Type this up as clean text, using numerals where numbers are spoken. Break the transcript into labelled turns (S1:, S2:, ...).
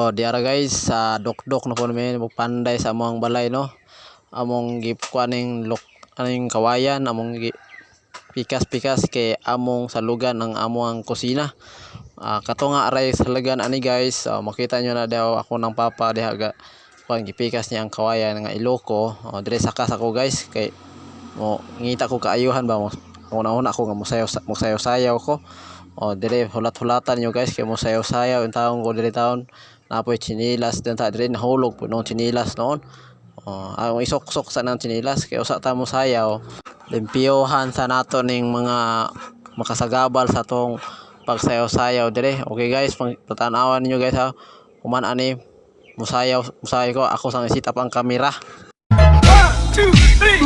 S1: Oh, diara guys, sa dukdok na po namin panday sa among balay, no. Among gikuan ning luk aning kawayan, among gi pikas-pikas kay among salugan ang among kusina. Kato nga aray salagan ani guys, makita nyo na daw ako ng papa diha ga kuan, gipikas niya ang kawayan nga Iloko. Oh, dire sakas ako guys, kay mo ngita ko kaayuhan ba mo, una-una ako nga mosayaw, mosayaw-sayaw ko. Oh, dire hulat-hulatan nyo guys, kay mosayaw-sayaw yung taong ko dire taon. Napoy tsinilas din ta dire, nahulog po noon tsinilas noon. Oh, ang isuksok sa nang tsinilas kay usa ta mo sayaw. Limpiyohan sa nato ning mga makasagabal sa tong pagsayaw-sayaw dire. Okay guys, pang tanawan ninyo guys ha. Human ani musayaw, musayaw ko, ako sang i-set up ang kamera.
S2: Two, three.